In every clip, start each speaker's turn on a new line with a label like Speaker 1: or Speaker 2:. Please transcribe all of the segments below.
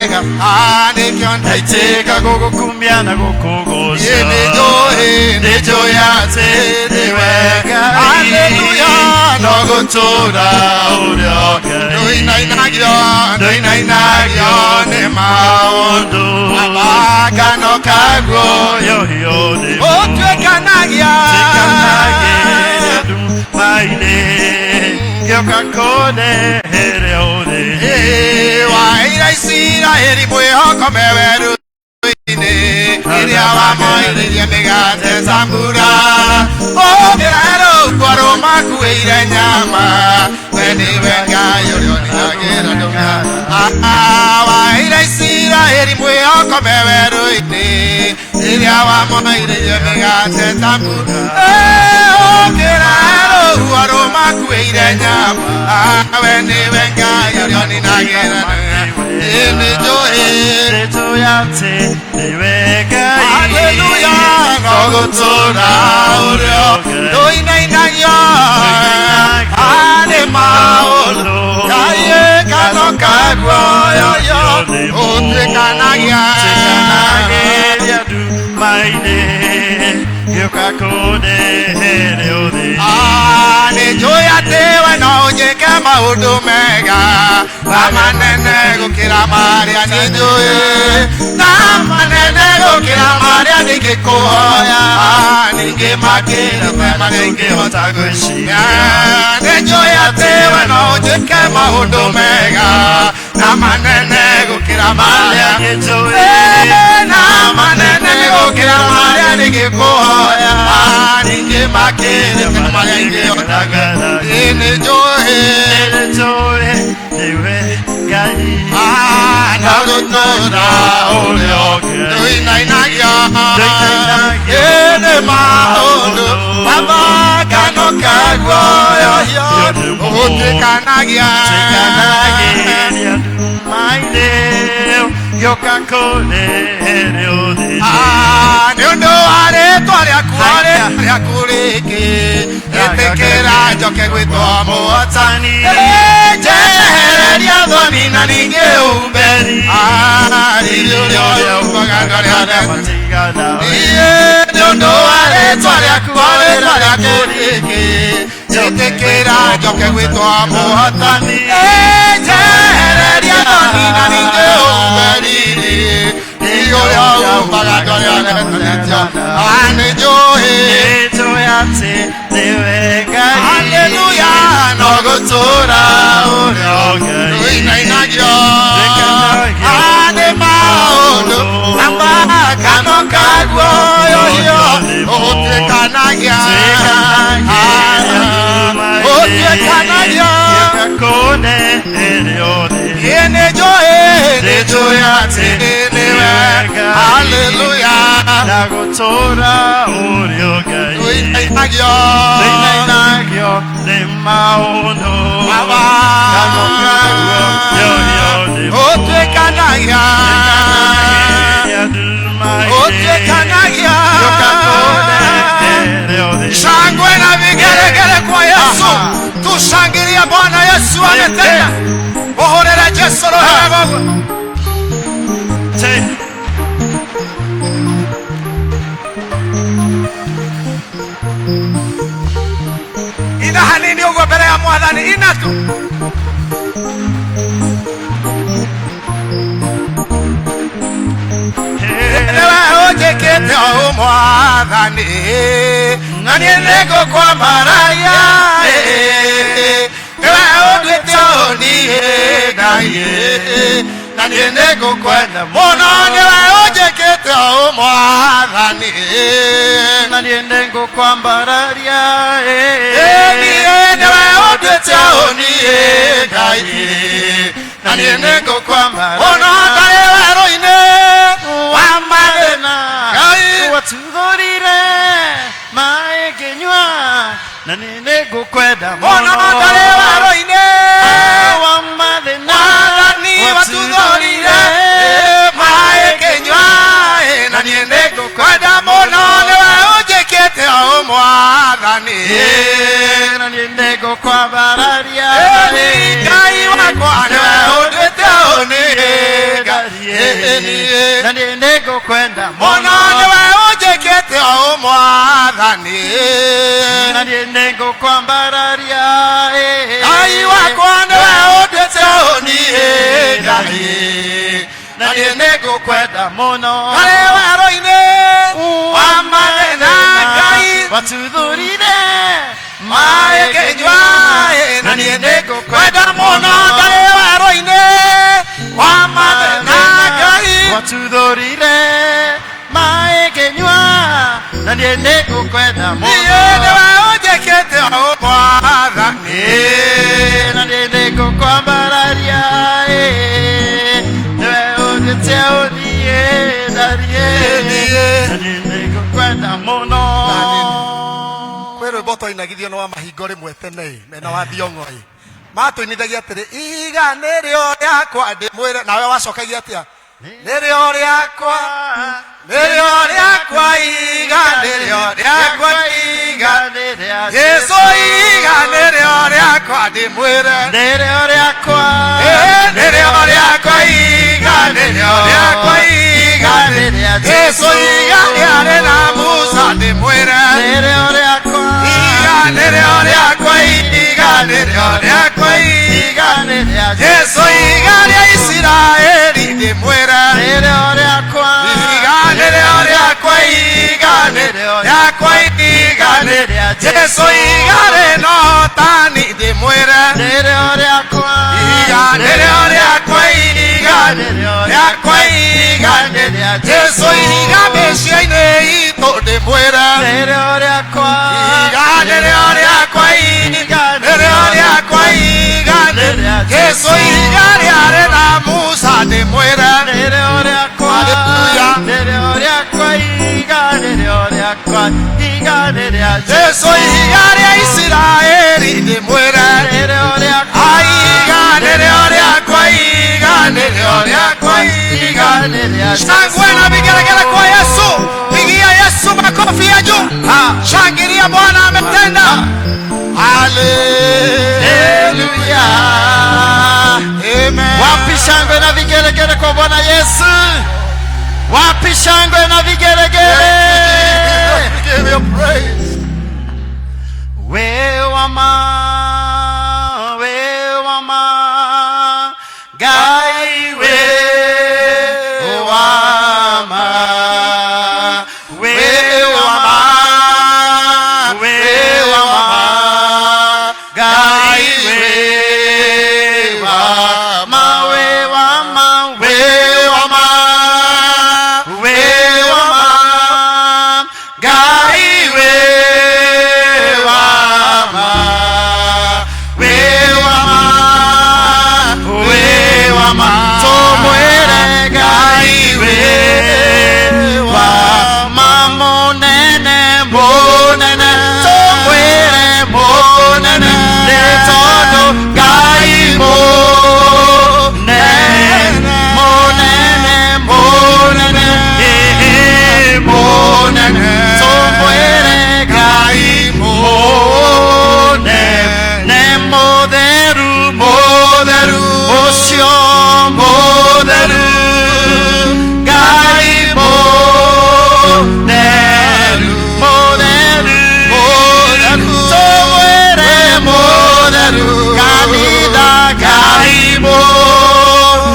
Speaker 1: Wega nĩkĩo
Speaker 2: Ndaitĩka gũgũkumia na gũkũgoca.
Speaker 1: Nĩ njũĩ,
Speaker 2: Nĩnjũĩ atĩ nĩwe Ngai.
Speaker 1: Haleluya.
Speaker 2: No gũtũũra ũrĩa Ngai.
Speaker 1: Ndũinainagio, ndũinainagio nĩ maũndũ.
Speaker 2: Maũndũ.
Speaker 1: Agano kaguo
Speaker 2: Yohio nĩ
Speaker 1: ũtuĩkanagia.
Speaker 2: Tuĩkanagia nduma-inĩ, ngĩũka kũnehere ũthĩni.
Speaker 1: Waira Isiraeli mwĩhoko me werũ-inĩ, rĩrĩa wamoiririe mĩgate ta mbura, ũkĩra rũkwa rũmakuĩire nyama, we nĩwe Ngai ũrĩa ũninagĩra ndũma. Waira Isiraeli mwĩhoko me werũ-inĩ, rĩrĩa wamoiririe mĩgate ta mbura, ũkĩra rũhuho rũmakuĩire nyama, we nĩwe Ngai ũrĩa ũninagĩra ndũma. Nĩnjũĩ.
Speaker 2: Nĩnjũĩ atĩ nĩwe Ngai.
Speaker 1: Haleluya, no gũtũũra ũrĩa ndũinainagio arĩ maũndũ Ngai kano kaguoyoyo ũtuĩkanagia.
Speaker 2: Tuĩkanagia nduma-inĩ, ngĩũka kũnehere ũthĩni.
Speaker 1: Nĩnjũĩ atĩ we no ũnjĩke maũndũ mega na manene gũkĩra marĩa nĩnjũĩ, na manene gũkĩra marĩa ningĩkũhoya, ningĩ makĩria marĩa ingĩhota
Speaker 2: gwĩciria.
Speaker 1: Nĩnjũĩ atĩ we no ũnjĩke maũndũ mega na manene gũkĩra marĩa
Speaker 2: Nĩnjũĩ.
Speaker 1: Na manene gũkĩra marĩa ningĩkũhoya, ningĩ makĩria marĩa ingĩhota. Nĩnjũĩ.
Speaker 2: Nĩnjũĩ nĩwe Ngai.
Speaker 1: Na gũtũũra ũrĩa ndũinainagio
Speaker 2: Ndũinainagio.
Speaker 1: Nĩ maũndũ Baba kano kaguoyohio ũtuĩkanagia.
Speaker 2: Tuĩkanagia nduma-inĩ, ngĩũka kũnehere ũthĩni.
Speaker 1: Nĩ ũndũ wa rĩtwa rĩaku rĩaku rĩngĩ, ĩtĩkĩra njoke gwĩtwo mũhotani, njehereria thoni na ningĩ ũmberi riri ũrĩa ũrĩa umbaga andũ arĩa othe.
Speaker 2: Matigana.
Speaker 1: Nĩ ũndũ wa rĩtwa rĩaku rĩtwa rĩaku rĩngĩ, njĩtĩkĩra njoke gwĩtwo mũhotani, njehereria thoni na ningĩ ũmberiri riri ũrĩa umbaga andũ arĩa othe. Nĩnjũĩ.
Speaker 2: Nĩnjũĩ atĩ nĩwe Ngai.
Speaker 1: Haleluya, no gũtũũra ũrĩa
Speaker 2: Ngai.
Speaker 1: ndũinainagio
Speaker 2: Ndũinainagio.
Speaker 1: nĩ maũndũ amakano kaguoyohio ũtuĩkanagia, ũtuĩkanagia.
Speaker 2: Ngĩũka kũnehere ũthĩni.
Speaker 1: Nĩnjũĩ, nĩnjũĩ atĩ nĩwe. Haleluya.
Speaker 2: Na gũtũũra ũrĩa Ngai.
Speaker 1: Ndũinainagio.
Speaker 2: Ndũinainagio nĩ maũndũ.
Speaker 1: Baba.
Speaker 2: Kano kaguo yohio nĩ
Speaker 1: Ũtuĩkanagia, ũtuĩkanagia. Shangwe na vigelegele kwa Yesu, tushangilie Bwana Yesu ametenda. Uhurire Jesu roho gogo. Ina hanini uguo mbere ya Mwathani, ina tu. Nĩwe ũnjĩkĩte ũũ Mwathani, na niĩ nĩngũkwambararia. Nĩwe ũnduĩte ũũ niĩ Ngai, na niĩ nĩngũkwenda mũno. Nĩwe ũnjĩkĩte ũũ Mwathani,
Speaker 2: Na niĩ nĩngũkwambararia.
Speaker 1: Niĩ nĩwe ũnduĩte ũũ niĩ Ngai, na niĩ nĩngũkwambararia mũno. Ndarĩ werũ-inĩ wa mathĩna Ngai
Speaker 2: watuthũrire maĩ ngĩnyua, na niĩ nĩngũkwenda
Speaker 1: mũno. Ndarĩ werũ-inĩ
Speaker 2: wa mathĩna
Speaker 1: Mwathani watuthũrire maĩ ngĩnyua, na niĩ nĩngũkwenda mũno. Nĩwe ũnjĩkĩte ũũ Mwathani,
Speaker 2: na niĩ nĩngũkwambararia.
Speaker 1: Ngai wakwa, nĩwe ũnduĩte ũũ niĩ Ngai.
Speaker 2: Na niĩ nĩngũkwenda
Speaker 1: Mũno nĩwe ũnjĩkĩte o mwathani.
Speaker 2: Na niĩ nĩngũkwambararia.
Speaker 1: Ngai wakwa nĩwe ũndĩte ũniĩ Ngai.
Speaker 2: Na niĩ nĩngũkwenda mũno.
Speaker 1: Harĩ werũ-inĩ wa mathĩna Ngai
Speaker 2: watuthũrire
Speaker 1: maĩ ngĩnyua, na niĩ nĩngũkwenda mũno. Ndarĩ werũ-inĩ wa mathĩna Ngai
Speaker 2: watuthũrire maĩ ngĩnyua, na niĩ nĩngũkwenda
Speaker 1: niĩ
Speaker 2: mũno.
Speaker 1: Nĩwe ũnjĩkĩte o mwathani.
Speaker 2: Na niĩ nĩngũkwambararia, nĩwe ũndĩte ũthiĩ ndariĩ, na niĩ nĩngũkwenda mũno.
Speaker 1: Kwĩ rwĩmbo twainagithio nĩ wa mahingo rĩmwe tene mena wa thiong'o ĩ matũinithagia atĩrĩ, iga nĩrĩo rĩakwa ndĩmwĩre, nawe wacokagia atĩa? Nĩrĩo rĩakwa, nĩrĩo rĩakwa, iga nĩrĩo rĩakwa, iga Jesũ, iga nĩrĩo rĩakwa ndĩmwĩre.
Speaker 2: Nĩrĩo rĩakwa.
Speaker 1: Ĩ, nĩrĩo rĩakwa, iga nĩrĩo rĩakwa, iga Jesũ, iga rĩarĩ na Musa ndĩmwĩre.
Speaker 2: Nĩrĩo rĩakwa.
Speaker 1: Iga nĩrĩo rĩakwa, iga nĩrĩo rĩakwa, iga Jesũ, iga rĩa Isiraeli ndĩmwĩre.
Speaker 2: Nĩrĩo rĩakwa.
Speaker 1: Iga nĩrĩo rĩakwa, iga nĩrĩo rĩakwa, iga nĩrĩo Jesũ, iga rĩna ũhotani ndĩmwĩre.
Speaker 2: Nĩrĩo rĩakwa.
Speaker 1: Iga nĩrĩo rĩakwa, iga nĩrĩo rĩakwa, iga nĩrĩo Jesũ, iga mĩciĩ-inĩ itũ ndĩmwĩre.
Speaker 2: Nĩrĩo rĩakwa.
Speaker 1: Iga nĩrĩo rĩakwa, iga nĩrĩo rĩakwa, iga nĩrĩo Jesũ, iga rĩarĩ na Musa ndĩmwĩre.
Speaker 2: Nĩrĩo rĩakwa.
Speaker 1: Hallelujah.
Speaker 2: Nĩrĩo rĩakwa, iga nĩrĩo rĩakwa, iga nĩrĩa
Speaker 1: Jesũ, iga rĩa Isiraeli ndĩmwĩre.
Speaker 2: Nĩrĩo rĩakwa.
Speaker 1: Iga nĩrĩo rĩakwa, iga nĩrĩo rĩakwa, iga
Speaker 2: nĩrĩa
Speaker 1: Shangwe na vigelegele kwa Yesu. Pigia Yesu makofi ya juu. Shangilia, Bwana ametenda.
Speaker 2: Haleluya.
Speaker 1: Amen.
Speaker 2: Wapi shangwe na vigelegele kwa Bwana Yesu? Wapi shangwe na vigelegele?
Speaker 1: We give you praise.
Speaker 2: We wama, we wama, Ngai we wama, we wama, we wama, Ngai we wama, we wama, we wama, we wama, Ngai we wama, we wama, we wama, tumwire Ngai we wama, munene munene, tumwire munene, nĩ tondũ Ngai munene munene munene, ĩĩ munene, tumwire Ngai munene, mũtheru mũtheru, ũcio mũtheru, Ngai mũtheru mũtheru mũtheru, tumwire mũtheru, kanitha Ngai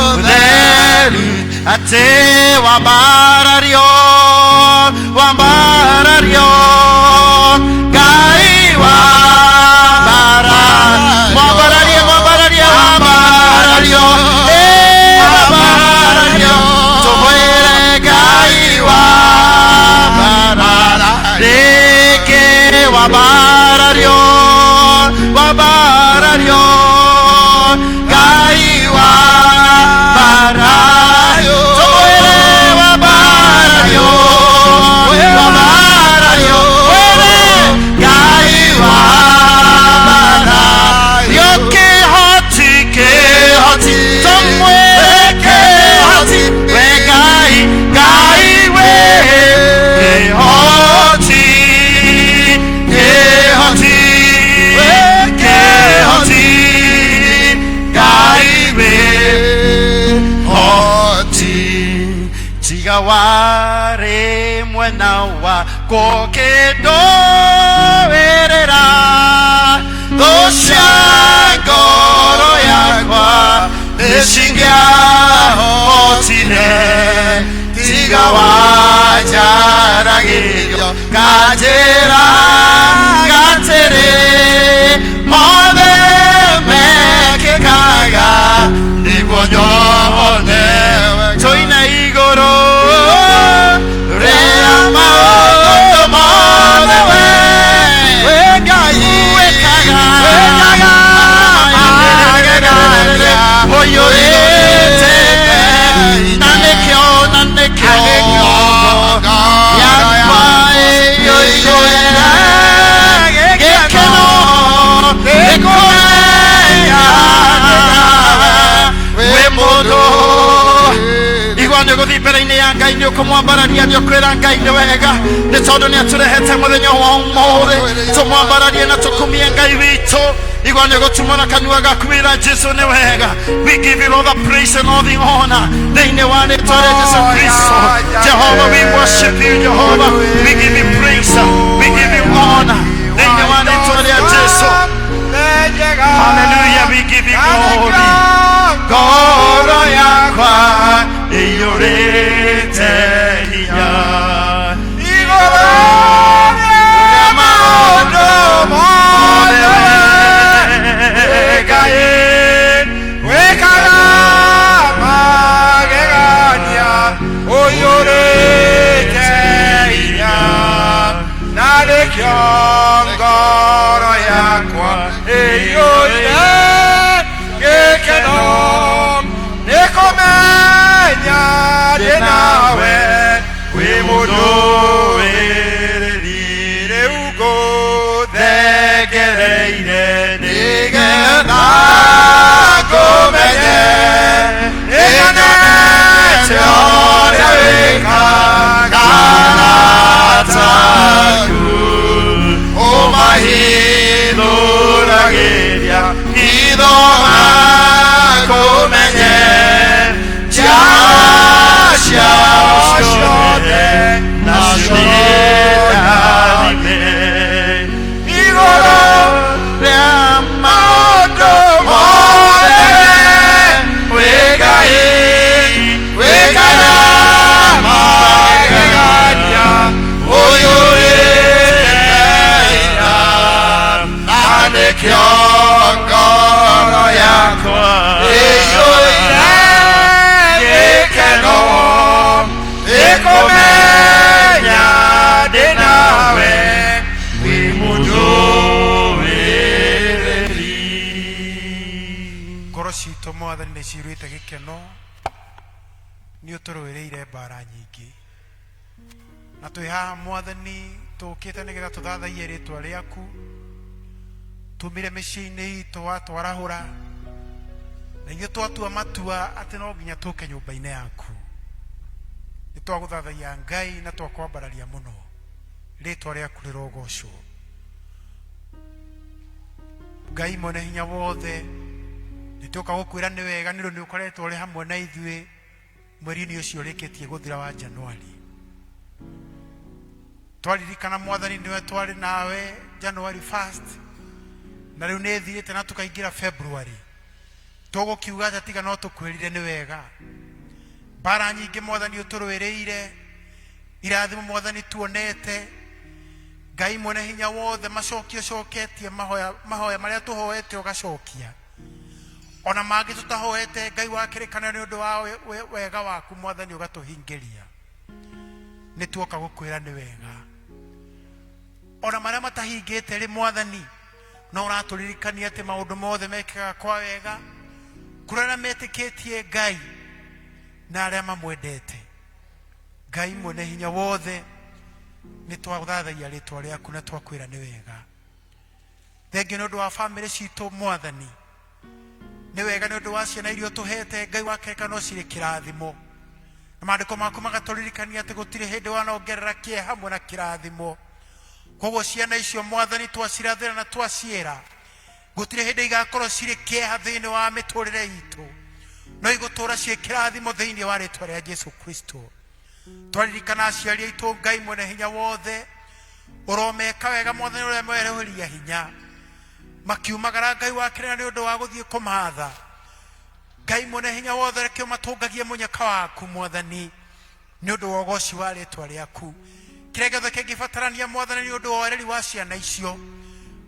Speaker 2: mũtheru, atĩ wambarario wambarario, Ngai wambara, mwambararie mwambararie, wambarario, ĩ wambarario, tumwire Ngai wambara, rĩngĩ wambarario wambarario, Ngai wambarario, tumwire wambarario wambarario. Tiga warĩ mwena wakwa ũkĩndũĩrĩra thũ cia ngoro yakwa nĩcingĩahotire tiga wanjaragĩrio nganjĩra atĩrĩ mothe mekĩkaga nĩguo nyone tũine igũrũ rĩa maũndũ mothe we wĩ Ngai wĩkaga wĩkaga magegania ũiyũrĩte na nĩkĩo na nĩkĩo yakwa ĩiyũire gĩkeno nĩkũmenya wĩ mũndũ igua nĩ ũgũthiĩ mbere-inĩ ya Ngai nĩ ũkũmwambararia nĩ ũkwĩra Ngai nĩ wega nĩ tondũ nĩ atũrehete mũthenya wa ũmũthĩ tũmwambararie na tũkumie Ngai witũ igua nĩ ũgũtumũra kanua gaku wĩra Jesu nĩ wega. We give you all the praise and all the honor thĩinĩ wa rĩtwa rĩa Jesu Kristo. Jehovah, we worship you. Jehovah, we give you praise, we give you honor thĩinĩ wa rĩtwa rĩa Jesu. Hallelujah, we give you glory. Ngoro yakwa ĩiyũrĩte hinya
Speaker 1: Igũrũ rĩa maũndũ mothe Ngai wĩkaga magegania ũiyũrĩte hinya na nĩkĩo ngoro yakwa ĩiyũire gĩkeno nĩ kũmenya ndĩ nawe wĩ mũndũ wĩrĩri rĩu ngũthengereire nĩgetha ngũmenye nĩnyonete ũrĩa wĩkaga arata aku ũmahithũragĩria hitho makũmenye njĩra ciao ciothe nacio nĩndathime igũrũ rĩa maũndũ mothe wĩ Ngai wĩkaga magegania ũiyũrĩte hinya na nĩkĩo ngoro yakwa ĩiyũire gĩkeno nĩkũmenya ndĩ nawe wĩ mũndũ wĩrĩri.
Speaker 3: Ngoro citũ Mwathani nĩ ciruĩte gĩkeno nĩ ũtũrũĩrĩire mbara nyingĩ na twĩ haha Mwathani tũkĩte nĩgetha tũthathaiye rĩtwa rĩaku tumire mĩciĩ-inĩ itũ watwarahũra na ithuĩ twatua matua atĩ no nginya tũke nyũmba-inĩ yaku nĩ twagũthathaiya Ngai na twakwambararia mũno rĩtwa rĩaku rĩrogocwo. Ngai mwene hinya wothe nĩ tũka gũkwĩra nĩ wega nĩ ũndũ nĩ ũkoretwo ũrĩ hamwe na ithuĩ mweri-inĩ ũcio ũrĩkĩtie gũthira wa Januari. Twaririkana Mwathani nĩwe twarĩ nawe January 1st na rĩu nĩ ĩthirĩte na tũkaingĩra February. Tũgũkiuga atĩa tiga no tũkwĩrire nĩ wega. Mbara nyingĩ Mwathani ũtũrũĩrĩire, irathimo Mwathani tuonete, Ngai mwene hinya wothe macokio coketie mahoya mahoya marĩa tũhoete ũgacokia ona mangĩ tũtahoete Ngai wa kĩrĩkanĩro nĩ ũndũ wa wega waku Mwathani ũgatũhingĩria. Nĩ tuoka gũkwĩra nĩ wega ona marĩa matahingĩte rĩ Mwathani no ũratũririkania atĩ maũndũ mothe mekĩkaga kwa wega kũrĩ arĩa metĩkĩtie Ngai na arĩa mamwendete. Ngai mwene hinya wothe nĩ twathathaiya rĩtwa rĩaku na twakwĩra nĩ wega. Thengiũ nĩ ũndũ wa bamĩrĩ citũ Mwathani nĩ wega nĩ ũndũ wa ciana iria ũtũhete Ngai wa kĩrĩkanĩro cirĩ kĩrathimo na maandĩko maku magatũririkania atĩ gũtirĩ hĩndĩ wanongerera kĩeha hamwe na kĩrathimo. Koguo ciana icio Mwathani twacirathĩra na twaciĩra gũtirĩ hĩndĩ igakorwo cirĩ kĩeha thĩinĩ wa mĩtũrĩre itũ no igũtũra ciĩ kĩrathimo thĩinĩ wa rĩtwa rĩa Jesu Kristo. Twaririkana aciari aitũ, Ngai mwene hinya wothe, ũromeka wega Mwathani, ũrĩa mwerũhĩria hinya makiumagara Ngai wa kĩrĩra nĩ ũndũ wa gũthiĩ kũmatha. Ngai mwene hinya wothe, reke ũmatũngagie mũnyaka waku Mwathani, nĩ ũndũ wa ũgoci wa rĩtwa rĩaku. Kĩrĩa gĩothe kĩngĩbatarania Mwathani nĩ ũndũ wa ũreri wa ciana icio,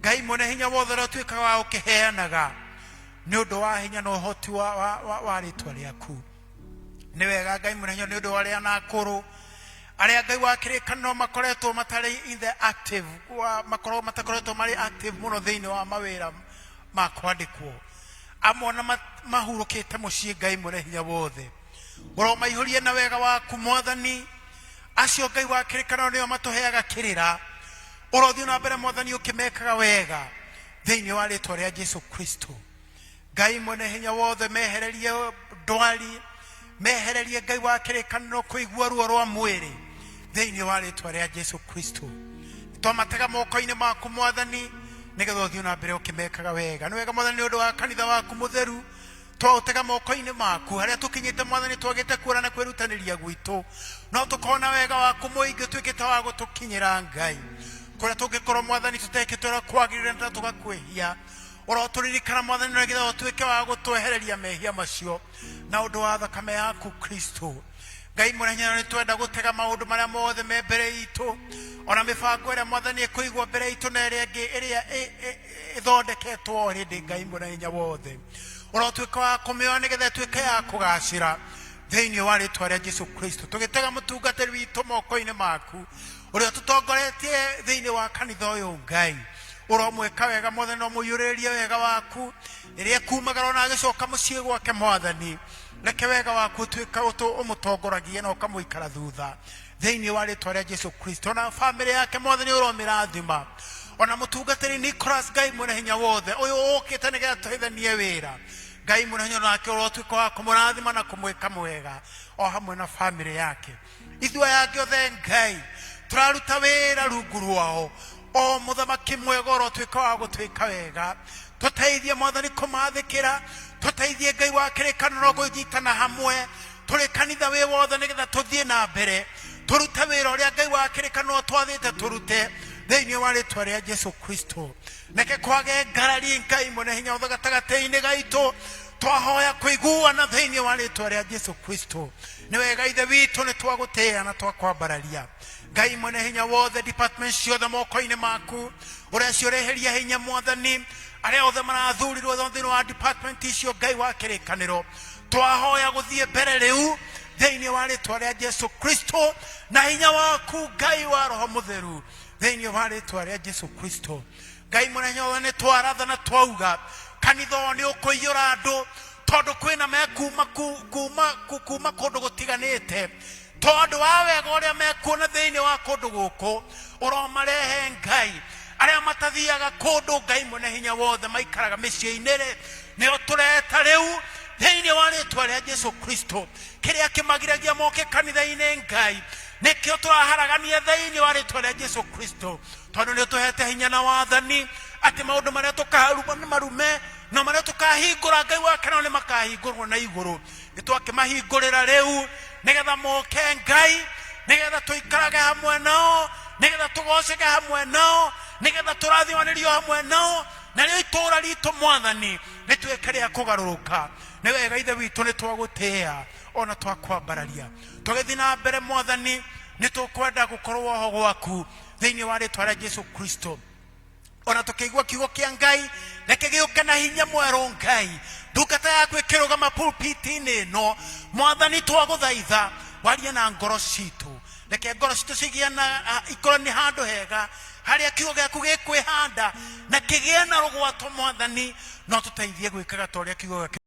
Speaker 3: Ngai mwene hinya wothe, ũrĩa ũtuĩkaga wa ũkĩheanaga nĩ ũndũ wa hinya na ũhoti wa rĩtwa rĩaku. Nĩ wega Ngai mwene hinya, nĩ ũndũ wa arĩa na akũrũ, arĩa Ngai wa kĩrĩkanĩro makoretwo matarĩ in the active wa, makorwo matakoretwo marĩ active mũno thĩinĩ wa mawĩra ma kwandĩkwo, amwe ona mahurũkĩte mũciĩ. Ngai mwene hinya wothe, ũromaihũrie na wega waku Mwathani. Acio Ngai wa kĩrĩkanĩro nĩo matũheaga kĩrĩra, ũrothiĩ na mbere Mwathani ũkĩmekaga wega thĩinĩ wa rĩtwa rĩa Jesu Kristo. Ngai mwene hinya wothe, mehererie ndwari, mehererie Ngai wa kĩrĩkanĩro kũigua ruo rwa mwĩrĩ thĩinĩ wa rĩtwa rĩa Jesu Kristo. Twamatega moko-inĩ maku Mwathani, nĩgetha ũthiĩ na mbere ũkĩmekaga wega. Nĩ wega Mwathani, nĩ ũndũ wa kanitha waku mũtheru, twaũtega moko-inĩ maku. Harĩa tũkinyĩte Mwathani, twagĩte kuona na kwĩrutanĩria gwitũ, no tũkona wega waku mũingĩ ũtuĩkĩte wa gũtũkinyĩra. Ngai, kũrĩa tũngĩkorwo Mwathani tũtekĩte ũrĩa kwagĩrĩire na tũgakwĩhia, ũrotũririkana Mwathani, nĩgetha ũtuĩke wa gũtwehereria mehia macio na ũndũ wa thakame yaku Kristo. Ngai mũnene, nĩ twenda gũtega maũndũ marĩa mothe me mbere itũ, ona mĩbango ĩrĩa Mwathani ĩkũigwo mbere itũ na ĩrĩa ĩngĩ ĩrĩa ĩthondeketwo already. Ngai mũnene wothe, ũrotuĩka wa kũmĩoya nĩgetha ĩtuĩke ya kũgacĩra thĩinĩ wa rĩtwa rĩa Jesu Kristo. Tũgĩtega mũtungatĩri witũ moko-inĩ maku, ũrĩa tũtongoretie thĩinĩ wa kanitha ũyũ, Ngai ũromwĩka wega Mwathani, no mũiyũrĩrĩrie wega waku rĩrĩa kumagara ona agĩcoka mũciĩ gwake. Mwathani, reke wega waku ũtuĩka ũmũtongoragie na ũkamũikara thutha thĩinĩ wa rĩtwa rĩa Jesu Kristo. Na bamĩrĩ yake Mwathani, ũromĩrathima. Ona mũtungatĩri Nicholas, Ngai mwene hinya wothe, ũyũ ũkĩte nĩgetha tũheithanie wĩra, Ngai mwene hinya nake ũrotuĩka wa kũmũrathima na kũmwĩka mwega o hamwe na bamĩrĩ yake. Ithuĩ aya angĩ othe, Ngai, tũraruta wĩra rungu rwao, o mũthamaki mwega, ũrotuĩka wa gũtuĩka wega. Tũteithie Mwathani kũmathĩkĩra, tũteithie Ngai wa kĩrĩkanĩro kũnyitana hamwe tũrĩ kanitha wĩ wothe, nĩgetha tũthiĩ na mbere tũrute wĩra ũrĩa Ngai wa kĩrĩkanĩro twathĩte tũrute thĩinĩ wa rĩtwa rĩa Jesu Kristo. Reke kwage ngarari, Ngai mwene hinya wothe, gatagatĩ-inĩ gaitũ. Twahoya kũiguana thĩinĩ wa rĩtwa rĩa Jesu Kristo. Nĩ wega Ithe witũ, nĩ twagũtĩĩa na twakwambararia. Ngai mwene hinya wothe, department ciothe moko-inĩ maku, ũrĩa ciũrĩhĩria hinya Mwathani, arĩa othe marathurirwo thĩinĩ wa department icio, Ngai wa kĩrĩkanĩro, twahoya gũthiĩ mbere rĩu thĩinĩ wa rĩtwa rĩa Jesu Kristo na hinya waku Ngai wa Roho Mũtheru, thĩinĩ wa rĩtwa rĩa Jesu Kristo. Ngai mũnene wothe, nĩ twaratha na twauga kanitha ũyũ nĩ ũkũiyũra andũ, tondũ kwĩna mekuma kuma kũndũ gũtiganĩte, tondũ wa wega ũrĩa mekuona thĩinĩ wa kũndũ gũkũ. Ũromarehe, Ngai, arĩa matathiaga kũndũ. Ngai mwene hinya wothe, maikaraga mĩciĩ-inĩ rĩ, nĩo tũreta rĩu thĩinĩ wa rĩtwa rĩa Jesu Kristo. Kĩrĩa kĩmagiragia moke kanitha-inĩ, Ngai, nĩkĩo tũraharagania thĩinĩ wa rĩtwa rĩa Jesu Kristo, tondũ nĩ ũtũhete hinya na wathani atĩ maũndũ marĩa tũkaruma nĩ marume, na marĩa tũkahingũra, Ngai wake, nao nĩ makahingũrwo na igũrũ. Nĩ twakĩmahingũrĩra rĩu nĩgetha moke, Ngai, nĩgetha tũikarage hamwe nao, nĩgetha tũgoceke hamwe nao, nĩgetha tũrathimanĩrio hamwe nao, narĩo itũũra ritũ Mwathani rĩtuĩke rĩa kũgarũrũka. Nĩ wega Ithe witũ, nĩ twagũtĩĩa ona twakwambararia. Tũgĩthiĩ na mbere Mwathani, nĩ tũkwenda gũkorwo ho gwaku thĩinĩ wa rĩtwa rĩa Jesu Kristo. Ona tũkĩigua kiugo kĩa Ngai, reke gĩũke na hinya mwerũ. Ngai, ndungata yaku ĩkĩrũgama pulpiti-inĩ ĩno, Mwathani, twagũthaitha warie na ngoro citũ. Reke ngoro citũ cigĩe na ikorwo nĩ handũ hega harĩa kiugo gĩaku gĩkwĩhanda na kĩgĩe na rũgwato. Mwathani, no tũteithie gwĩkaga ta ũrĩa kiugo gĩaku.